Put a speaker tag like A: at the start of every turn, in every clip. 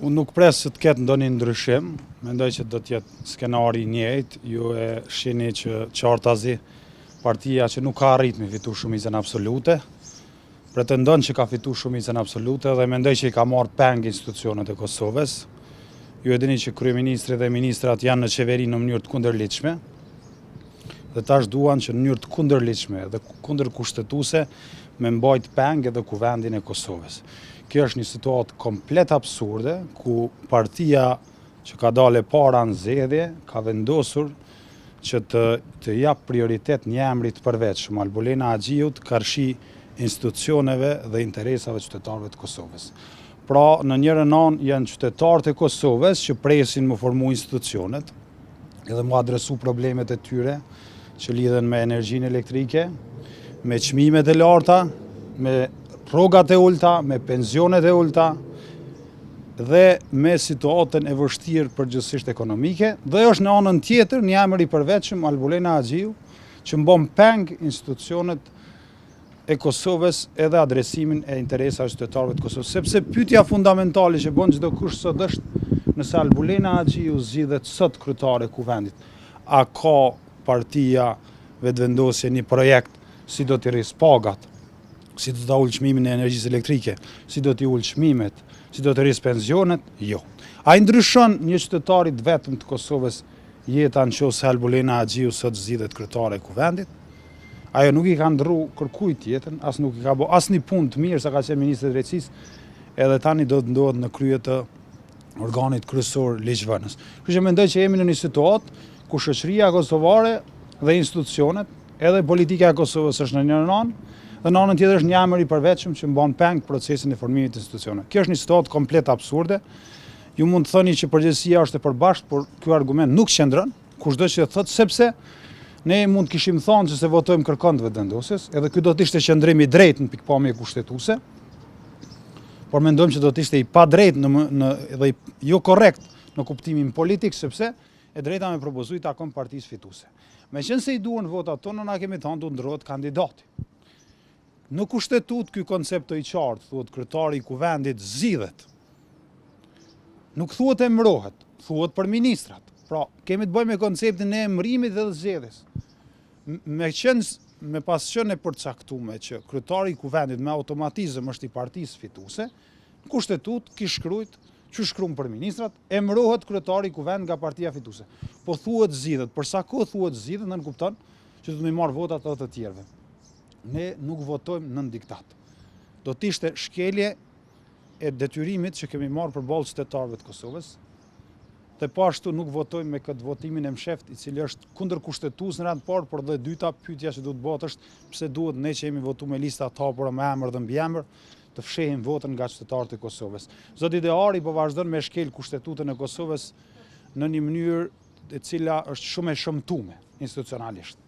A: Unë nuk pres që të ketë ndonjë ndryshim, mendoj që do të jetë skenari i njëjtë, ju e shihni që qartazi partia që nuk ka arrit me fitu shumicën absolute, pretendon që ka fitu shumicën absolute dhe mendoj që i ka marrë peng institucionet e Kosovës. Ju e dini që kryeministri dhe ministrat janë në qeveri në mënyrë të kundërligjshme dhe tash duan që në mënyrë të kundërligjshme dhe kundërkushtetuese me mbajt peng edhe Kuvendin e Kosovës. Kjo është një situatë komplet absurde ku partia që ka dalë e para në zgjedhje ka vendosur që të të jap prioritet një emri të përveçëm, Albulena Haxhiut karshi institucioneve dhe interesave të qytetarëve të Kosovës. Pra, në njërën anë janë qytetarët e Kosovës që presin me formu institucionet edhe mu adresu problemet e tyre që lidhen me energjinë elektrike, me çmimet e larta, me rrogat e ulta, me pensionet e ulta dhe me situatën e vështirë përgjithësisht ekonomike dhe është në anën tjetër një emër i përveçëm Albulena Haxhiu që mbon peng institucionet e Kosovës edhe adresimin e interesave të qytetarëve të Kosovës. Sepse pyetja fundamentale që bën çdokush sot është nëse Albulena Haxhiu zgjidhet sot kryetare e Kuvendit, a ka partia Vetëvendosje një projekt si do t'i rrisë pagat, si do ta ulë çmimin e energjisë elektrike, si do t'i ulë çmimet, si do të rrisë pensionet? Jo. A i ndryshon një qytetari të vetëm të Kosovës jeta në qoftë se Albulena Haxhiu sot zgjidhet kryetare e Kuvendit? Ajo nuk i ka ndrru kërkujt jetën, as nuk i ka bo asnjë punë të mirë sa ka qenë ministre e Drejtësisë, edhe tani do të ndodhet në krye të organit kryesor ligjvënës. Kështu që mendoj që jemi në një situatë ku shoqëria kosovare dhe institucionet, edhe politika e Kosovës është në njërën anë, dhe në anën tjetër është një emër i përveçëm që mban peng procesin e formimit të institucioneve. Kjo është një situatë komplet absurde. Ju mund të thoni që përgjegjësia është e përbashkët, por ky argument nuk qëndron. Kushdo që e thotë, sepse ne mund të kishim thënë që s'e votojmë kërkon të Vetëvendosjes, edhe ky do të ishte qëndrim i drejtë në pikëpamje kushtetuese, por mendojmë që do të ishte i padrejtë në, në dhe jo korrekt në kuptimin politik, sepse e drejta me propozu i takon partisë fituese. Meqenëse i duhen votat tona, na kemi thënë do ndrrohet kandidati. Në Kushtetutë ky koncept o i qartë, thuhet kryetari i Kuvendit zgjidhet. Nuk thuhet emërohet, thuhet për ministrat. Pra, kemi të bëjmë me konceptin e emërimit dhe zgjedhjes. Me qenë me pas qenë e përcaktume që kryetari i Kuvendit me automatizëm është i partisë fituese, në Kushtetutë kish shkrujt që shkruan për ministrat, emërohet kryetari i Kuvendit nga partia fituese. Po thuhet zgjidhet, për sa kohë thuhet zgjidhet, nënkupton që do të më marrë votat edhe të tjerëve. Ne nuk votojmë nën diktat. Do të ishte shkelje e detyrimit që kemi marrë përballë qytetarëve të Kosovës, dhe po ashtu nuk votojmë me këtë votimin e msheft, i cili është kundërkushtetues në rend të parë, por dhe dyta pyetja që duhet bëhet është pse duhet ne që jemi votu me lista të hapura me emër dhe mbiemër të fshehim votën nga qytetarët e Kosovës. Zoti Dehari po vazhdon me shkel kushtetutën e Kosovës në një mënyrë e cila është shumë e shëmtume institucionalisht.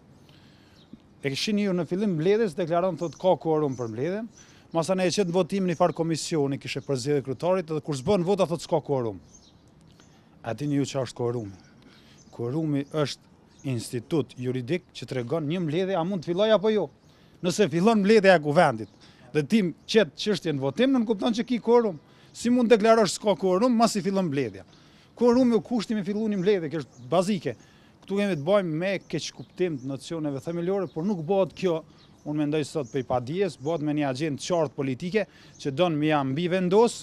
A: E shihni ju në fillim mbledhjes deklaron thotë ka kuorum për mbledhjen, masanej e qet në votim një farë komisioni kishe për zgjedhje kryetarit dhe kur s'bën vota thotë s'ka kuorum. A dini ju çfarë është kuorumi? Kuorumi është institut juridik që tregon një mbledhje a mund të fillojë apo jo. Nëse fillon mbledhja e kuvendit dhe ti qet çështjen në votim, nënkupton që ki kuorum. Si mund të deklarosh s'ka kuorum masi fillon mbledhja? Kuorumi o kushti me fillu një mbledhje, kjo është bazike. Këtu kemi të bëjmë me keqkuptim të nocioneve themelore, por nuk bëhet kjo, unë mendoj sot prej padijes, bëhet me një agjendë të qartë politike që don me ia mbivendos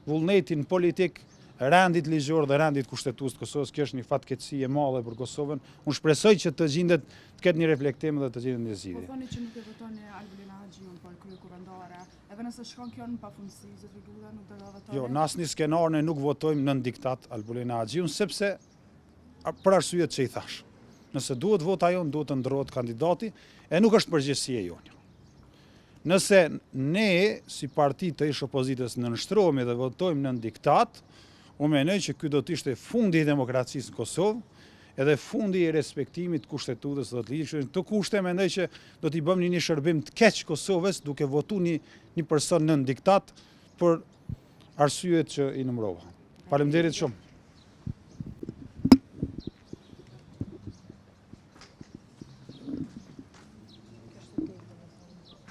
A: vullnetin politik rendit ligjor dhe rendit kushtetues të Kosovës. Kjo është një fatkeqësi e madhe për Kosovën. Unë shpresoj që të gjindet, të ketë një reflektim dhe të gjindet një
B: zgjidhje. Po thoni që nuk e votoni Albulena Haxhiun për kryekuvendare. Edhe nëse shkon kjo në pafundësi, zotri Gruda nuk do ta
A: votoni? Jo, në asnjë skenar ne nuk votojmë nën diktat Albulena Haxhiun, sepse për arsyet që i thash. Nëse duhet vota jonë, duhet të ndërrohet kandidati, e nuk është përgjegjësi e jonja. Nëse ne, si parti të ish opozitës, nënshtrohemi dhe votojmë nën diktat, unë mendoj që ky do të ishte fundi i demokracisë në Kosovë, edhe fundi i respektimit të kushtetutës dhe të ligjit. Në këto kushte mendoj që do t'i bëjmë një shërbim të keq Kosovës duke votu një një person nën diktat për arsyet që i numërova. Faleminderit shumë.